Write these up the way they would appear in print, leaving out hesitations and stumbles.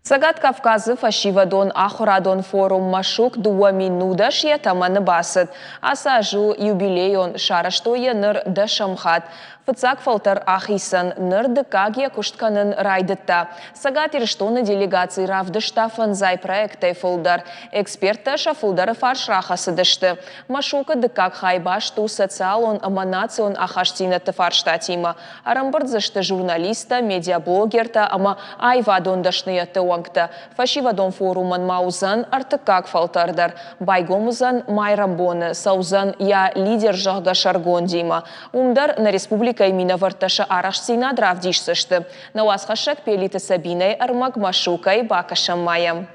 Цӕгат Кавказы фӕсивӕдон ахуырадон форум Машук 2010 йӕ тӕмӕны бацыд. Ацы аз у юбилейон, сарӕзтой йӕ ныр дӕсӕм хатт. Фыццаг фӕлтӕр ахицӕн, ныр дыккаг йӕ куыст кӕнын райдыдта. Цӕгат Ирыстоны делегаци равдыста фӕндзай проектӕй фылдӕр. Эксперттӕ сӕ фылдӕры фарс рахӕцыдысты. Машукы дыккаг хай баст у социалон ӕмӕ национ ахастдзинӕдты фарстатимӕ. Ӕрӕмбырд дзы сты журналисттӕ, медиаблогертӕ ӕмӕ аивадон дӕсныйӕдты уӕнгтӕ. Фӕсивӕдон форумӕн ма уыдзӕн ӕртыккаг фӕлтӕр дӕр. Байгом уыдзӕн майрӕмбоны, цӕудзӕн йӕ лидер, зӕгъгӕ, сӕргондимӕ. Уым дӕр нӕ республикӕйы минӕвӕрттӕ сӕ арӕхстдзинад равдисдзысты. Нӕ уацхӕссӕг Пелиты Сабинӕйы ӕрмӕг Машукӕй бакӕсӕм ма йӕм.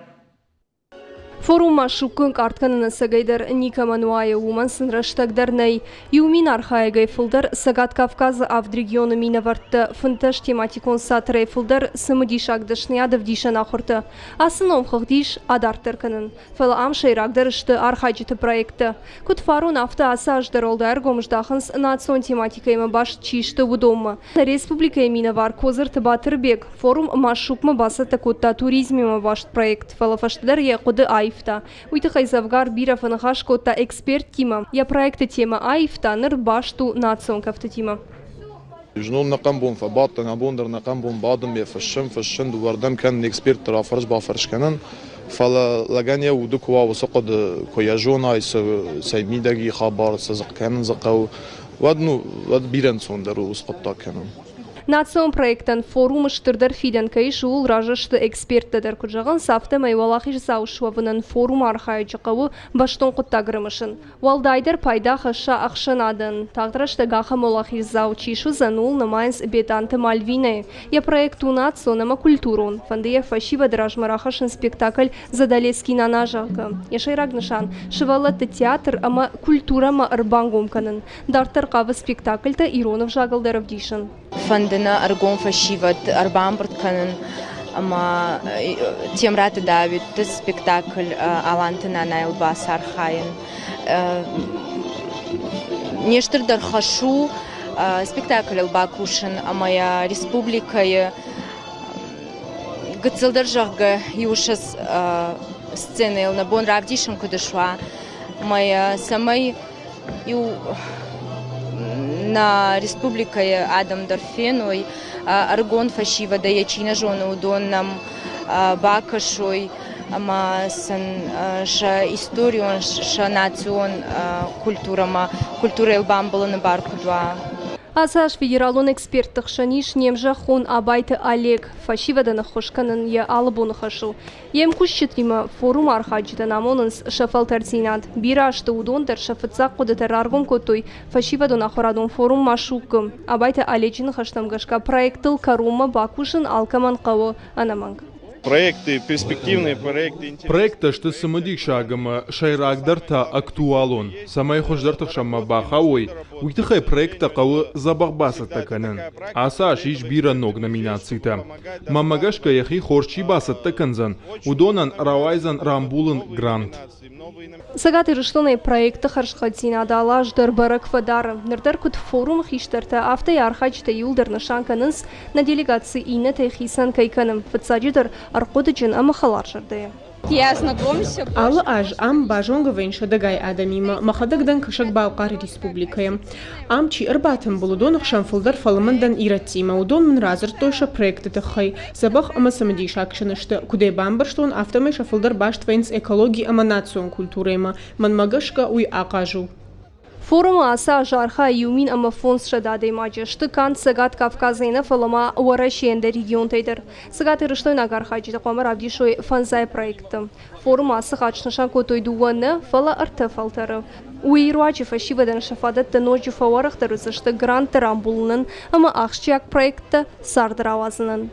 Форум Машукы ӕнкъард кӕнын ӕцӕгӕйдӕр никӕмӕн уайы, уымӕн сын рӕстӕг дӕр нӕй. Иу мин архайӕгӕй фылдӕр Цӕгат Кавказы авд регионы минӕвӕрттӕ, 15 тематикон цатырӕй фылдӕр цымыдисаг дӕсныйад ӕвдисӕн ахуыртӕ. Ацы номхыгъд ис адарддӕр кӕнын. Фӕлӕ ам сӕйрагдӕр сты архайджыты проекттӕ. Куыд фарон, афтӕ ацы аз дӕр уӕлдай ӕргом здахынц национ тематикӕимӕ баст чи сты, уыдонмӕ. Нӕ республикӕйы минӕвар Кодзырты Батырбег форум Машукмӕ бацӕттӕ кодта туризмимӕ баст проект, фӕлӕ фӕстӕдӕр йӕ хъуыды аивта. Уый тыххӕй дзӕвгар бирӕ фӕныхас кодта эксперттимӕ, йӕ проекты темӕ аивта, ныр баст у национ кӕфтытимӕ. Знон нӕхъӕн бон фӕбадтӕн, абон дӕр нӕхъӕн бон бадын, ме фыссын, фыссын, дыууӕрдӕм кӕнын, экспертты рафӕрс-бафӕрс кӕнын. Фӕлӕ лӕгӕн йӕ уды куы уа уыцы хъуыды, куы йӕ зонай, цы цӕй мидӕг и хабар, цы дзы кӕнын дзы хъӕуы, уӕд, ну, уӕд бирӕ ӕнцондӕр у уыцы хъуыддаг кӕнын. Национ проектӕн форумы стырдӕр фидӕн кӕй ис, ууыл разы сты эксперттӕ дӕр. Куыд зӕгъынц, афтӕмӕй уӕлахиздзау суӕвынӕн форумы архайӕджы хъӕуы бӕстон хъуыддаг ӕрымысын. Уӕлдайдӕр пайда хӕсса ӕхсӕнадӕн. Тагъд рӕстӕг ахӕм уӕлахиздзау чи суыдзӕн, ууыл нымайынц Бетанты Мальвинӕйы. Йӕ проект у национ ӕмӕ культурон. Фӕнды йӕ фӕсивӕды размӕ рахӕссын спектакль Задалески нана, зӕгъгӕ. Йӕ сӕйраг нысан – сывӕллӕтты театр ӕмӕ культурӕмӕ ӕрбангом кӕнын. Дарддӕр хъавы спектакльтӕ ирон ӕвзагыл дӕр ӕвдисын. Фӕнды нӕ ӕргом фӕсивӕд ӕрбамбырд кӕнын ӕмӕ Темыраты Давиды спектакль Аланты нанайыл бацархайын. Не стырдӕр хӕс у спектаклыл бакусын ӕмӕ йӕ республикӕйы гыццылдӕр, зӕгъгӕ, иу ссӕдз сценӕйыл нӕ бон равдисын куыд суа, ӕмӕ йӕ цӕмӕй иу нӕ республикӕйы адӕм дӕр феной, ӕрыгон фӕсивӕдӕй йӕ чи нӕ зоны, уыдон нӕм бакӕсой ӕмӕ сын сӕ историон, сӕ национ культурӕмӕ, культурӕйыл бамбӕлыны бар куыд уа. Ацы аз федералон экспертты хсӕн ис не мзӕххон Абайты Олег. Фӕсивӕдӕн ӕххуыс кӕнын йӕ алыбоны хӕс у. Йе мкусджытимӕ форумы архайджытӕн амонынц сӕ фӕлтӕрддзинад. Бирӕ азты уыдон дӕр сӕ фыццаг хъуыдытӕ раргом кодтой фӕсивӕдон ахуырадон форум Машук-ы. Абайты Оледжы ныхӕстӕм гӕсгӕ проектыл кӕронмӕ бакусын алкӕмӕн хъӕуы ӕнӕмӕнг. Проекты перспективные проекты. Проекттӕ сты цымыдисаг ӕмӕ сӕйрагдӕр та актуалон. Цӕмӕй хуыздӕрты хсӕнмӕ бахауой, уый тыххӕй проекттӕ хъӕуы дзӕбӕх бацӕттӕ кӕнын. Ацы аз ис бирӕ ног номинацитӕ. Мӕнмӕ гӕсгӕ йӕхи хорз чи бацӕттӕ кӕндзӕн, уыдонӕн рауайдзӕн рамбулын грант. Цӕгат Ирыстонӕй проекты хӕрзхъӕддзинад алы аз дӕр бӕрӕг фӕдары. Ныр дӕр куыд форумы хистӕртӕ, афтӕ йӕ архайджытӕ иууылдӕр нысан кӕнынц, нӕ делегаци иннӕтӕй хицӕн кӕй кӕны, фыццаджыдӕр, ӕрхъуыдыджын ӕмӕ хӕларзӕрдӕйӕ. Алы аз ам базонгӕ вӕййын сӕдӕгай адӕмимӕ, мӕхӕдӕг дӕн Кӕсӕг-Балхъары республикӕйы. Ам чи ӕрбатымбыл, уыдоны хсӕн фылдӕр фӕлмӕн дӕн ирӕттимӕ. Уыдон мын радзырдтой сӕ проекты тыххӕй. Дзӕбӕх ӕмӕ цымыдисаг сын сты. Куыд ӕй бамбӕрстон, афтӕмӕй сӕ фылдӕр баст вӕййынц экологи ӕмӕ национ культурӕимӕ. Мӕнмӕ гӕсгӕ, уый ахъаз у. Форумы ацы аз архайы 1500 адӕймаджы. Сты канд Цӕгат Кавказӕй нӕ, фӕлӕ ма Уӕрӕсейы ӕндӕр регионтӕй дӕр. Цӕгатирыстойнаг архайджытӕ хъуамӕ равдисой фӕндзай проекты. Форумы ацы хатт снысан кодтой дыууӕ нӕ, фӕлӕ ӕртӕ фӕлтӕры. Уый руаджы фӕсивӕдӕн сӕ фадӕттӕ ноджы фӕуӕрӕхдӕр уыдзысты гранттӕ рамбулынӕн ӕмӕ ахсджиаг проекттӕ царды рауадзынӕн.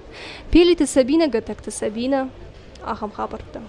Пелиты Сабинӕ, Гӕтӕгты Сабинӕ, ахӕм хабӕрттӕ.